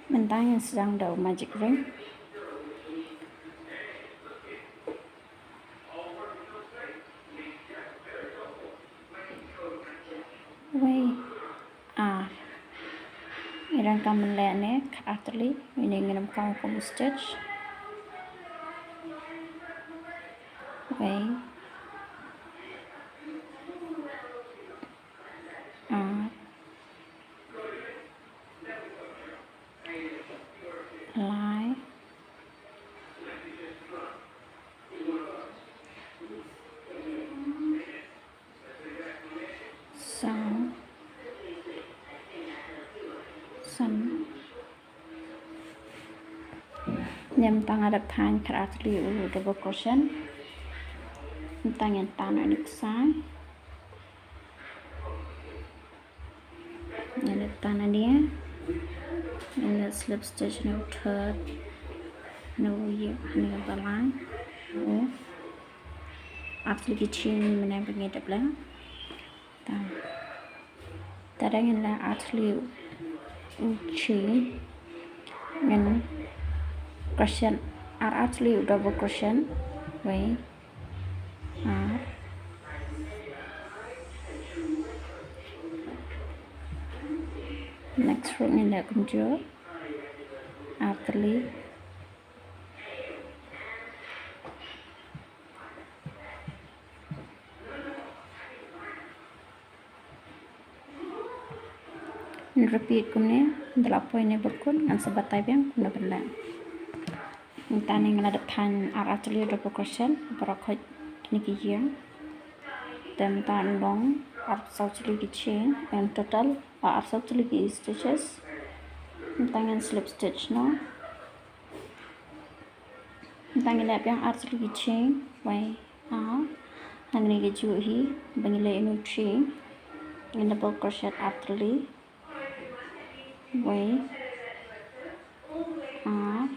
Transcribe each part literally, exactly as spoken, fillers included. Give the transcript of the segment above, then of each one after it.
Mynta ngin sdang da u magic ring. Wei, ar. Ngi donkam ban leh ne khatar tylli, ine ngin ym kam kum u stitch. Wei, ar, lai, saw, san. Mynta nga dep thaiñ khatar tylli u double crochet. Mynta ngin tan ïa une u ksai. Ngin dep tan ïa une. Ngin dep slip stitch na u third, na u ïa, na u ba lai. U ar tylli ki chain mynne ba ngi dep leh. Ta, ta dang ngin leh ar tylli u chain, ngin crochet ar, ar tylli u double crochet. Wei, ar. Next row ngin leh kumjuh, ar tylli. Repeat kumne, da la poi ne bakut, ngan sa batai biang kumno ban leh. Mynta ne nga la dep thaiñ ar, ar tylli double crochet baroh kine ki ïing. Te mynta long arphew saw tylli ki chain, in total arphew saw tylli ki stitches. Mynta ngin slip stitch noh. Mynta ngin leh biang ar tylli ki chain, wei, ar. Hangne kajuh hi ba ngi leh ïa une u chain, ngin double crochet ar tylli, wei, ar.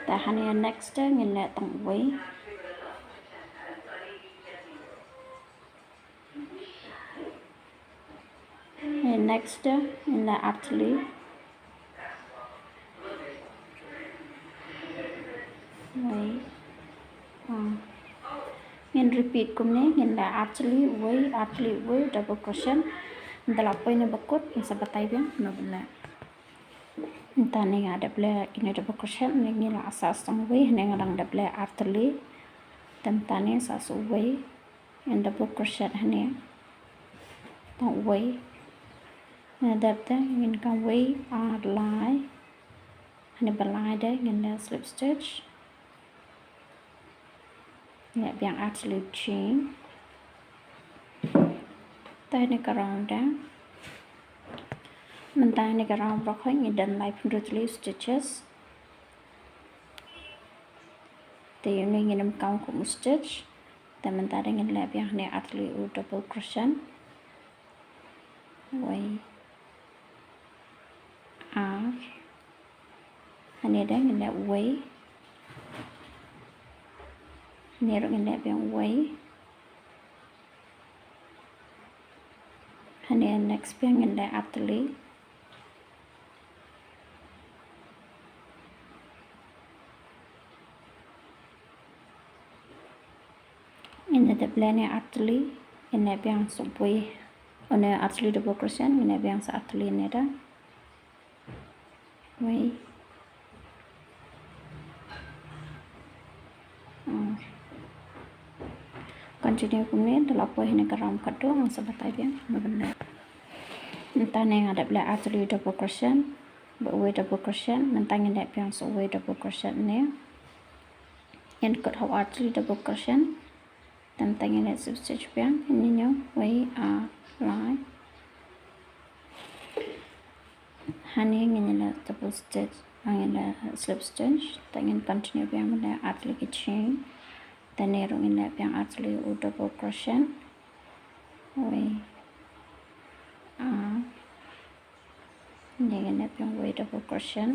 Te hangne next ngin leh tang wei. Next, ngin leh ar tylli. Wei. Ah. Ngin repeat kumne, ngin leh ar tylli, wei, ar tylli, wei, double crochet. Da la poi ne bakut, ngin sa batai biang kumno ban leh. Mynta ne nga dep leh ine double crochet, ne ngi la sah song wei, ne nga dang dep leh ar tylli. Te mynta ne sa sah wei. Ngin double crochet hangne. Tang wei. Nga dep te ngin kam wei ar lai. Hangne ba lai de ngin leh slip stitch. Leh biang ar tylli chain. Te hangne ka round de. Mynta hangne ka round baroh ngi don laiphew hynriew tylli stitches. Te ïa une ngin ym kam kum u stitch. Te mynta de ngin leh biang hangne ar tylli u double crochet. Wei. Ar. Hangne de ngin leh wei. Hangne ruh ngin leh biang wei. Hangne next biang ngin leh ar tylli. Ngin dep leh ne ar tylli, ngin leh biang sa wei. Une ar tylli double crochet, ngin leh biang sa ar tylli ne da. Wei. Hmm. Continue kumne, da la poi hangne ka round khatduh, ngan sa batai biang kumno ban leh. Mynta ne nga dep leh ar tylli double crochet, ba wei double crochet, mynta ngin leh biang sa wei double crochet ne. Ngin kut ha u ar tylli double crochet. Te mynta ngin leh slip stitch biang, ngin ñiew wei ar lai. Hangne ngin leh double stitch, ngin leh slip stitch, te ngin continue biang leh ar tylli ki chain. Te ne ruh ngin leh biang ar tylli u double crochet. Wei ar. Ne ngin leh biang wei double crochet.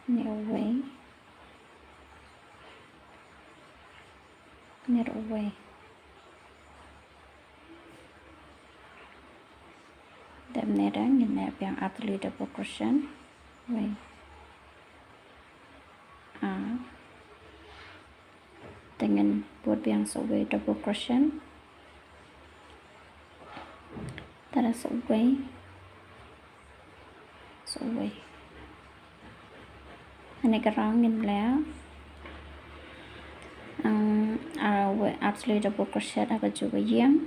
Ne wei. Ne wei. Dep ne dang ngin leh biang artylli double crochet. Wei. Ah. Te ngin bud biang sa wei double crochet. Te da sa wei. Sa wei. Hangne ka round ngin leh. Um, ah, wei artylli double crochet ha ka juh ka ïing.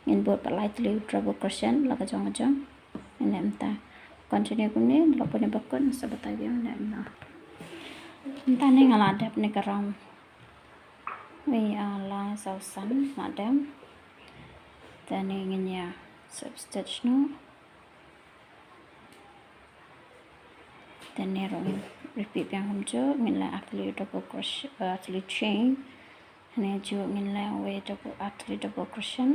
Ngin bud pat lai tylli double crochet la ka jong ka jong. Ngin leh mynta. Continue kumne, la poi ne bakut, sa batai biang ne mynta. Mynta ne nga la dep ne ka round. Wei, ah, lai saw san, la dep. Te ne ngin ïa slip stitch noh. Te ne ruh ngin repeat biang kumjuh, ngin leh artylli double crochet, ah, artylli chain. Hangne juh ngin leh wei double, artylli double crochet.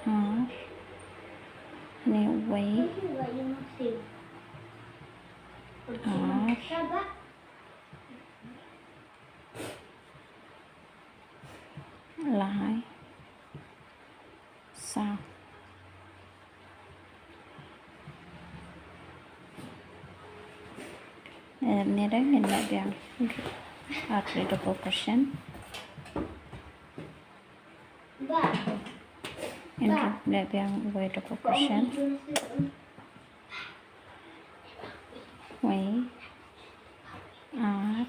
Ar. Hangne wei. Ar. Lai. Saw. Eh, ne dang ngin leh biang. Artylli double crochet. Ngin leh biang wei double crochet. Wei. Ar.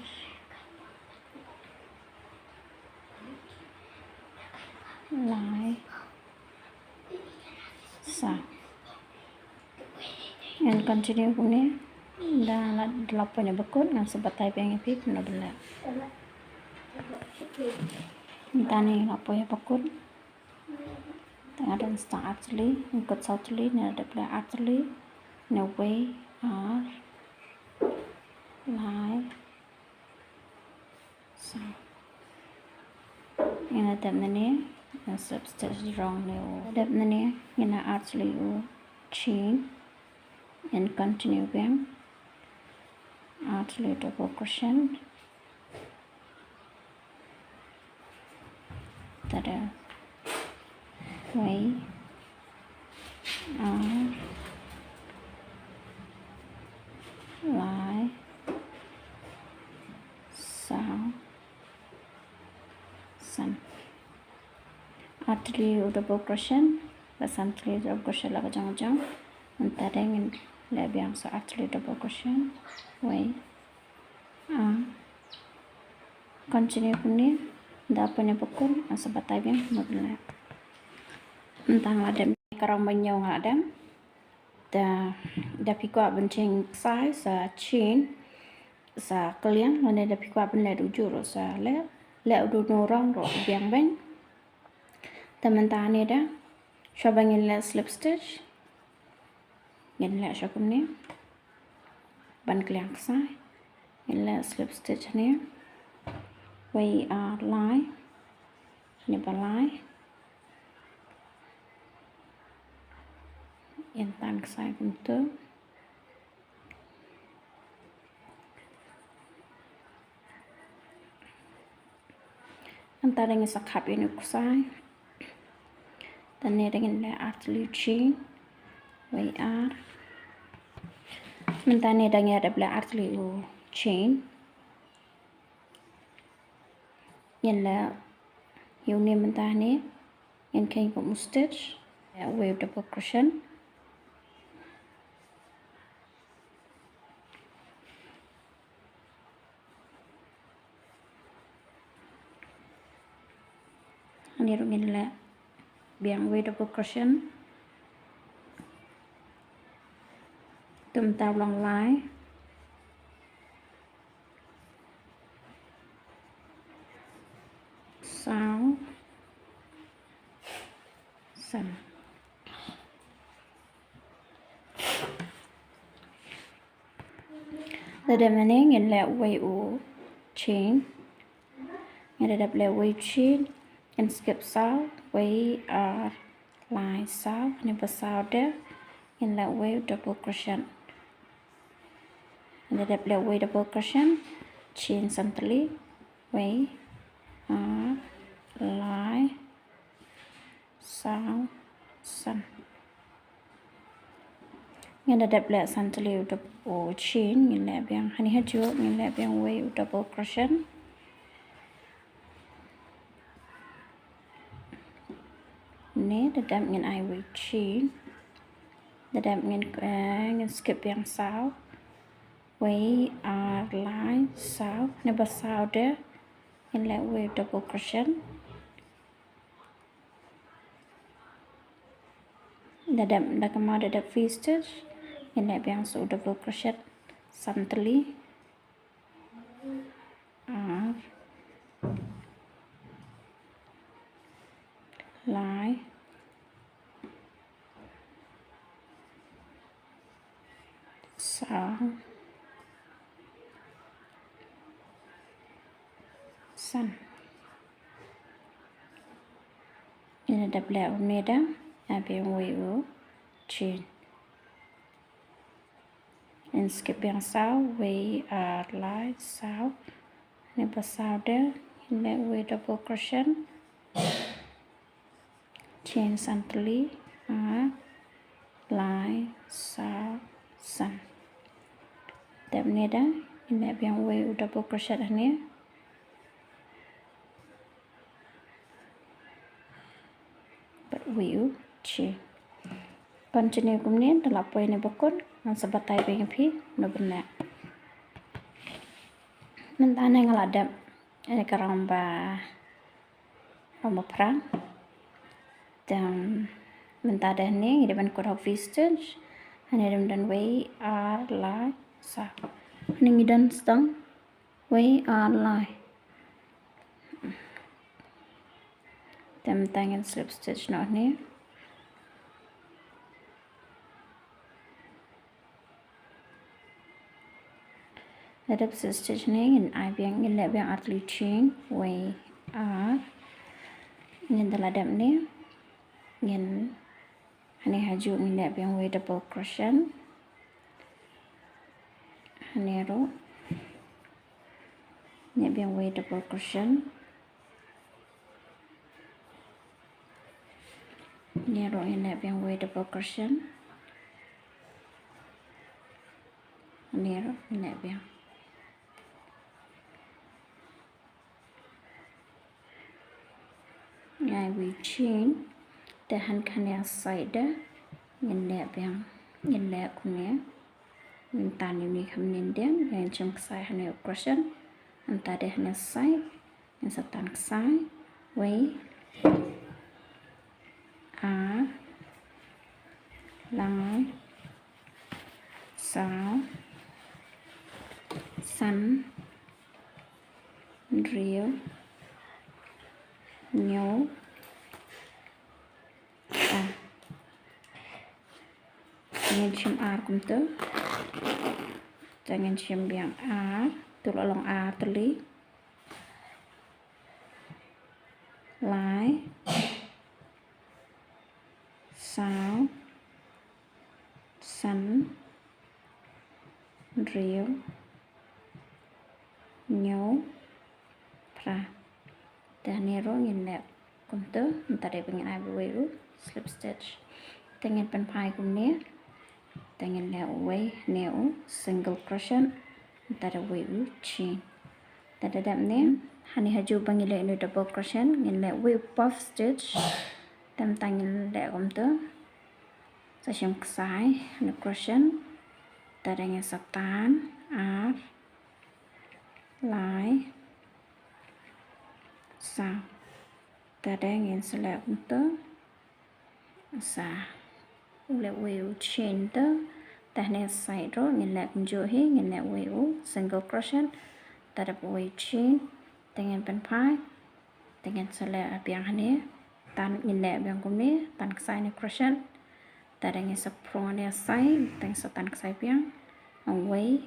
Lai. Saw. Ngin continue kumne. Da la, da la poi ne bakut, ngan sa batai biang ïa phi kumno ban leh. Mynta ne la poi ne bakut. Te nga dang start artylli, ngin kut saw tylli, ne dep leh artylli, ne wei, ar, lai, saw. Ngin dep ne ne, ngin slip stitch rong ne u. Dep ne ne, ngin artylli u chain, ngin continue biang. Artylli double crochet. Te da wei, ar, lai, saw, san. Artylli u double crochet, bad san tylli u double crochet la ka jong jong. Mynta dang ngin leh biang sa artylli double crochet. Wei. Ah. Continue kumne, da poi ne bakut, ngan sa batai biang kumno ban leh. Mynta nga la dep, ka round ba hynñiew nga la dep. Da, da phi kwah ban cheng size sa chain, sa kylliang, lane da phi kwah ban leh da u juh ruh sa leh, leh u dohnud rong ruh biang bha. Te mynta ne da, shuwa ba ngin leh slip stitch. Ngin leh shuwa kumne. Ban kylliang ksai. Ngin leh slip stitch ne. Wei ar lai. Ne ba lai. Ngin tan ksai kumtu. Mynta dang ngin sa khap ïa une u ksai. Te ne dang ngin leh artylli u chain. Wei ar. Mynta ne dang ngin dep leh artylli u chain. Ngin leh ïa une mynta ne. Ngin kheiñ kum u stitch. Leh wei u double crochet. Hangne ruh ngin leh biang wei double crochet. Te mynta u long lai. Saw. San. Te dep mynne ngin leh wei u chain. Ngin dep leh wei u chain. Ngin skip saw, wei ar lai saw, ne ba saw de. Ngin leh wei u double crochet. Ngin dep leh wei double crochet. Chain san tylli, wei, ar, lai, saw, san. Ngan da dep leh san tylli u double, u chain, ngin leh biang hangne hajuh, ngin leh biang wei u double crochet. Ne da dep ngin ai wei chain. Da dep ngin, eh, ngin skip biang saw. Wei, ar, lai, saw. Ne ba saw de ngin leh wei u double crochet. Da dep, da kynmaw da dep V-stitch, ngin leh biang sa u double crochet san tylli. Ar, lai, saw, san. Ngin da dep leh une da, ai biang wei u chain. Ngin skip biang saw, wei, ar, lai, saw. Ne ba saw de ngin leh wei double crochet. Chain san tylli, ar, lai, saw, san. Dep ne da ngin leh biang wei u double crochet hangne. Bad wei u chain. Continue kumne, da la poi ne bakut, ngan sa batai biang ïa phi kumno ban leh. Mynta ne nga la dep, eh, ka rong ba, rong ba phra. Te mynta de hangne ngi dei ban kut hok V-stitch. Hangne dei ban don wei, ar, lai, saw. Hangne ngi don stang wei, ar, lai. Te mynta ngin slip stitch noh hangne. Da dep slip stitch hangne ngin ai biang, ngin leh biang ar tylli chain, wei, ar. Ngin da la dep ne, ngin Hangne hajuh ngin leh biang wei double crochet. Hangne ruh leh biang wei double crochet. Hangne ruh ngin leh biang wei double crochet. Hangne ruh ngin leh biang. Ngai wei chain, te han kane side de ngin leh biang, ngin leh kumne. Ngin tan ïa une kumne, ngin shim ksai hangne u crochet. Nangta de hangne side ngin sa tan ksai, wei, ar, lai, saw, san, hynriew, hynñiew, phra. Ngin shim ar kumta. Te ngin shim biang ar, to la long ar tylli. Lai, saw, san, hynriew, hynñiew, phra. Te hangne ruh ngin leh kumta, nangta de ba ngin ai wei u slip stitch. Te ngin pynphai kumne. Te ngin leh uwei, hangne u single crochet, nangta de wei u chain. Te da dep ne, hangne hajuh ba ngin leh une u double crochet, ngin leh wei u puff stitch. Te mynta ngin leh kumta. Sa shim ksai hangne u crochet. Te da ngin sa tan ar, lai, saw. Te da ngin sa leh kumta. Sa leh wei u chain te. Te hangne side ruh ngin leh kumjuh hi, ngin leh wei u single crochet. Te da wei u chain. Te ngin pynphai. Te ngin sa leh biang hangne. Tan, ngin leh biang kumne, tan ksai hangne u crochet. Te da ngin sa prong hangne side, te ngin sa tan ksai biang. Uwei,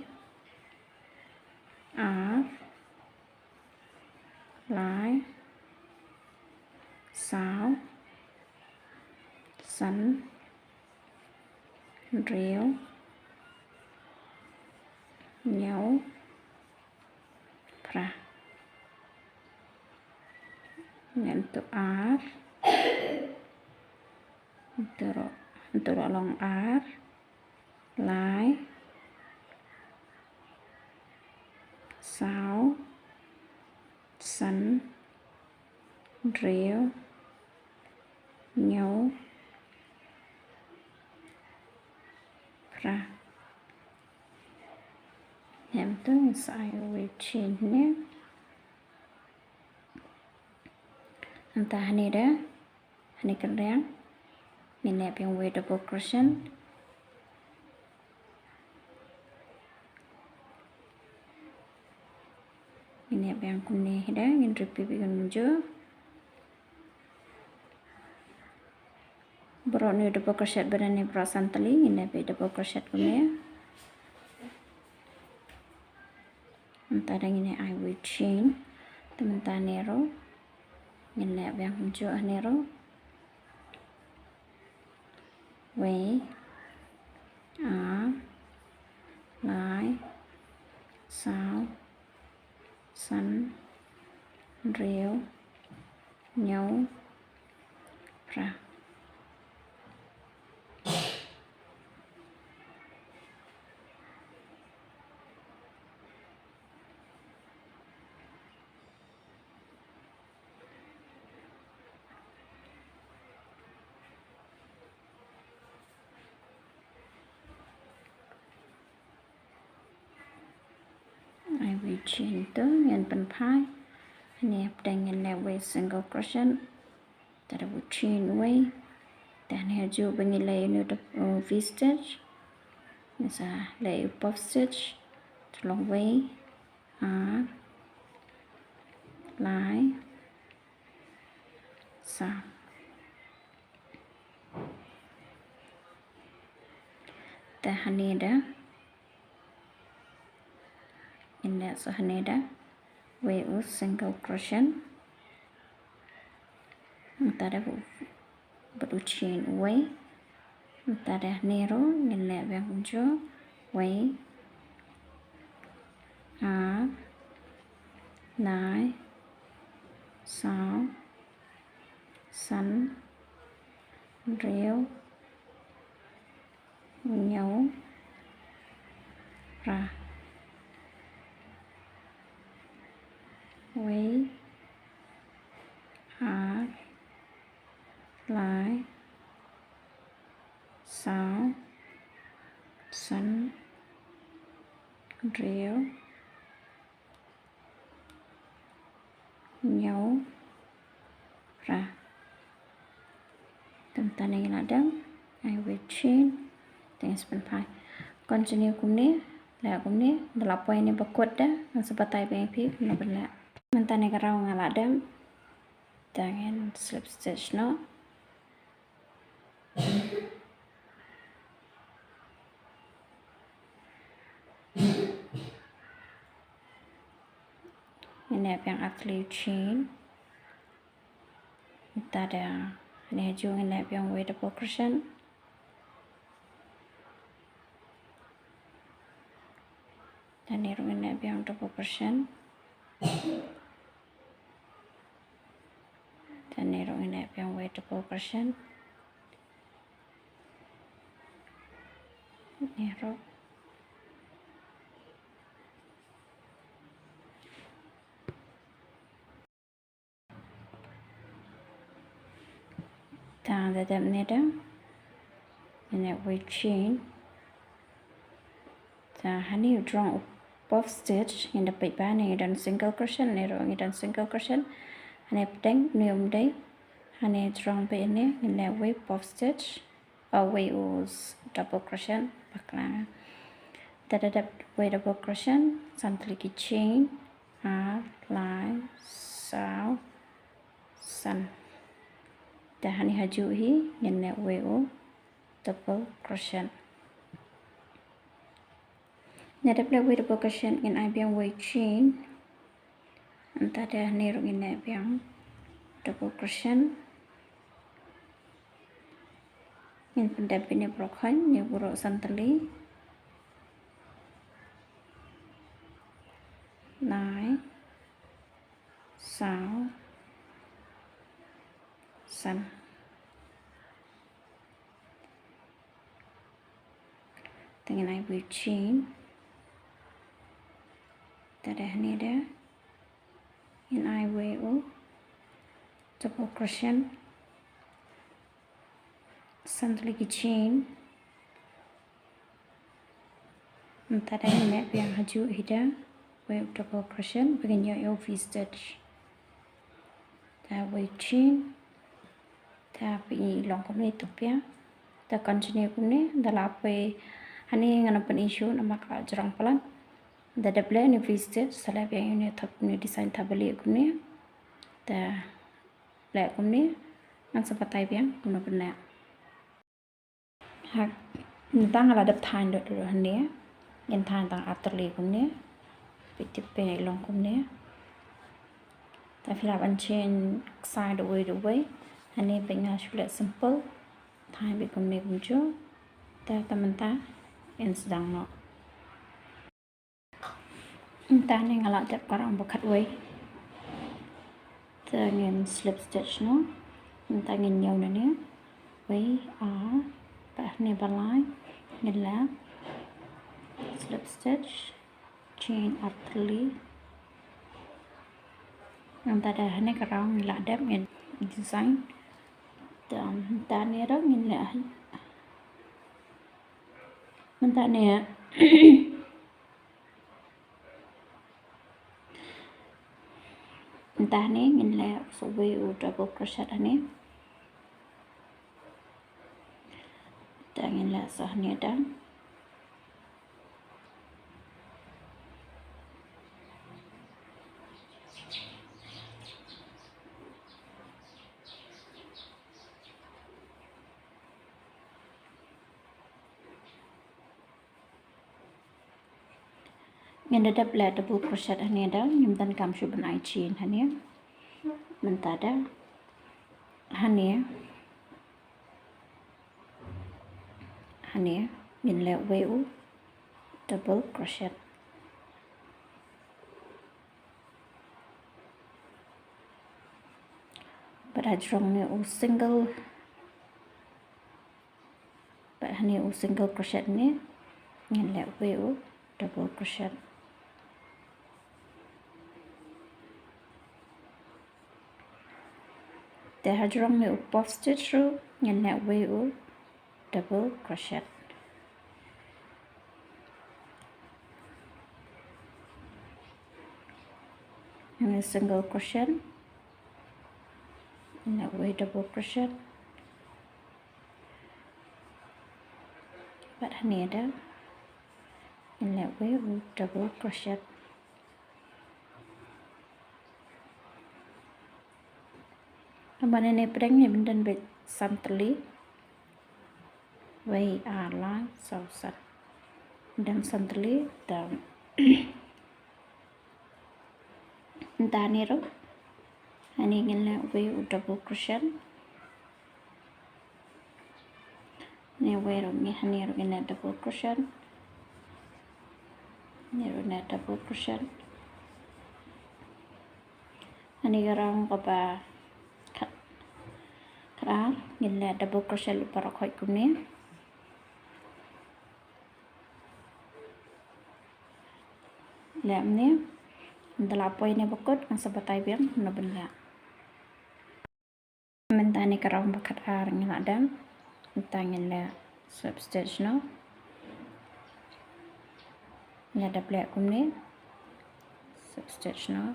ar, lai, saw, san, hynriew, hynñiew, Phra. Ngan tu ar. Ntu ro, ntu ro long ar. Lai. Saw. San. Hynriew. Hynñiew. Phra. Hem tu sa ai wei chain ne. Nta hani da. Hani kynriang. Ngin leh biang wei double crochet. Ngin leh biang kumne hi da, ngin repeat biang kumjuh. Baroh ne double crochet bad ne baroh san tylli, ngin leh biang double crochet kumne. Nta da ngin ai wei chain. Te mynta ne ro. Ngin leh biang kumjuh ne ro. Wei, ar, lai, saw, san, hynriew, hynñiew, phra. Ai wei chain tu, ngin pynphai. Hangne hapdeng ngin leh wei single crochet. Te da wei chain wei. Te hangne ha juh ba ngin leh ïa une u, uh, V stitch. Ngin sa leh ïa u puff stitch. Te long wei, ar, lai, saw. Te hangne da. Ngin leh sa hangne da wei u single crochet. Nta da u, bad u chain wei. Nta da hangne ruh ngin leh biang kumjuh. Wei, ar, lai, saw, san, hynriew, hynñiew, phra. Wei, ar, lai, saw, san, hynriew, hynñiew, phra. Te mynta ne ngi la dep ai wei chain. Te ngin sa pynphai. Continue kumne, leh kumne, da la poi ne ba kut da, ngan sa batai biang ïa phi kumno ban leh. Mynta ne ka rau nga la dep. Te ngin slip stitch noh. Ngin leh biang ar tylli u chain. Nta da, ne ha juh ngin leh biang wei double crochet. Te ne ruh ngin leh biang double crochet. Te ne ruh ngin leh biang wei double crochet. Ne ruh. Te da dep ne da, ne wei chain. Te hangne u jrong u puff stitch, ngin da peit ba hangne ngi don single crochet, ne ruh ngi don single crochet. Hangne pdeng ne um dei. Hangne jrong peit hangne ngin leh wei puff stitch. Wei u double crochet bakla. Te da dep wei double crochet, san tylli ki chain, ar, lai, saw, san. Te hangne ha juh hi ngin leh wei u double crochet. Ne dep leh wei double crochet ngin ai biang wei chain. Nta da hangne ruh ngin leh biang double crochet. Ngin pyndep beit ne baroh khoit, ne baroh san tylli. Lai, Saw san. Te ngin ai wei chain. Te da hangne da ngin ai wei u double crochet. San tylli ki chain. Mynta da ngin leh biang ha juh hi da wei u double crochet ba ngin ïoh ïa u V stitch. Da wei chain. Da phi i long kumne to pia. Da continue kumne da la poi. Hangne ngan ym pyni shuh namar ka jrong palat. Da dep leh une u V stitch sa leh biang une thap, une design thap balieh kumne. Da leh kumne ngan sa batai biang kumno ban leh. Ha, mynta nga la dep thaiñ doh doh hangne. Ngin thaiñ tang ar tylli kumne. Phi tip phi i long kumne. Te phi lah ban chain ksai da wei da wei. Hangne phi nga shu leh simple. Thaiñ beit kumne kumjuh. Te, te mynta ngin sdang noh. Mynta ne nga la dep ka rong ba khatwei. Te ngin slip stitch noh. Mynta ngin ñiew nangne. Wei, ar, bad hangne ba lai ngin leh slip stitch, chain ar tylli. Mynta da hangne ka rong ngin la dep ngin design. Te mynta ne ruh ngin leh, mynta ne Mynta hangne ngin leh sa wei u double crochet hangne. Te ngin leh sa hangne da. Ngin da dep leh double crochet hangne da, ngim donkam shuh ban ai chain hangne. Mynta da hangne, hangne ngin leh wei u double crochet. Bad hajrong ne u single Bad hangne u single crochet ne ngin leh wei u double crochet. Te hajrong ne u puff stitch ruh ngin leh wei u double crochet. Hangne single crochet, ngin leh wei double crochet. Bad hangne da ngin leh wei u double crochet. Namar ne pdeng ne ban don beit san tylli. Wei, ar, lai, saw, san. Don san tylli da. Mynta hangne ruh, hangne ngin leh wei u double crochet. Hangne wei ruh, hangne ruh ngin leh double crochet. Hangne ruh leh double crochet. Hangne ka rong kaba khat, khatar ngin leh double crochet lypa baroh khoit kumne. Leh kumne, ynda la poi ne ba kut ngan sa batai biang kumno ban leh. Mynta ne ka rong ba khatar ngi la dep. Mynta ngin leh slip stitch noh. Ngi la dep leh kumne. Slip stitch noh.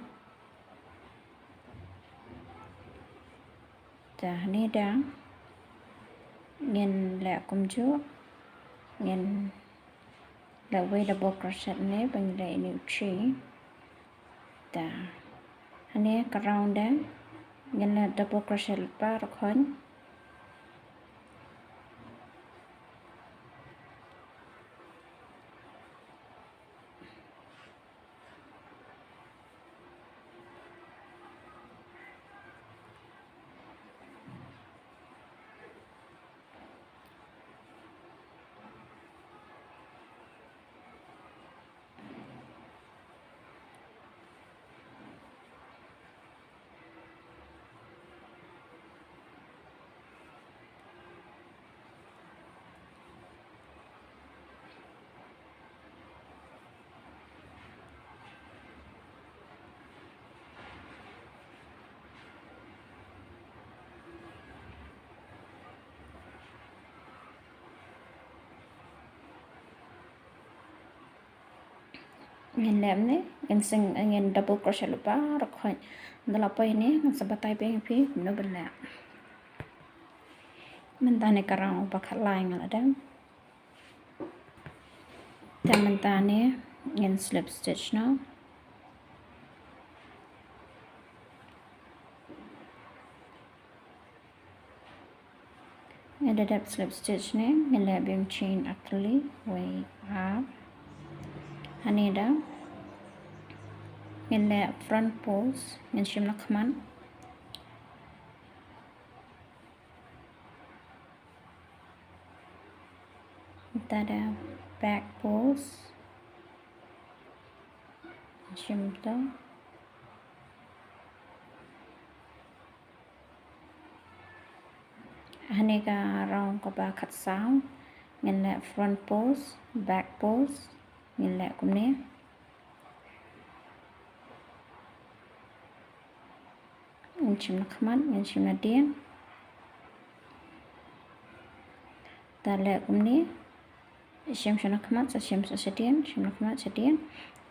Te hangne da ngin leh kumjuh, ngin leh wei double crochet ne ba ngin leh ine u chain. Te hangne ka rong da ngin leh double crochet lypa baroh khoit. Ngin leh kumne, ngin sing, ngin double crochet lypa baroh khoit. Da la poi ne, ngan sa batai biang ïa phi kumno ban leh. Mynta ne ka round ba khatlai nga la dep. Te mynta ne ngin slip stitch noh. Ngi da dep slip stitch ne, ngin leh biang chain artylli, wei ar. Hangne da ngin leh front post, ngin shim na khmat. Mynta da back post. Shim to. Hangne ka round kaba khatsaw, ngin leh front post, back post, ngin leh kumne. Ngin shim na khmat, ngin shim na dien. Da leh kumne. Shim sha na khmat, sa shim sa shadien, shim na khmat shadien.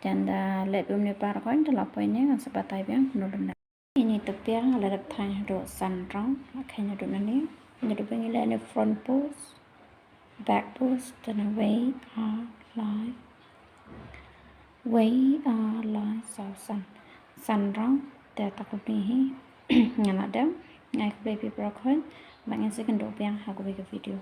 Te da leh kumne baroh khoit, da la poi ne ngan sa batai biang kumno ban leh. Ine to biang la dep thaiñ haduh san round, la kheiñ haduh nane. Haduh ba ngi leh ne front post, back post, te na wei ar lai. Wei ar lai saw san. San round, te ta kumne hi. Nga la dep, nga ai khublei phi baroh khoit, bad ngin sa ïakynduh biang ha kawei ka video.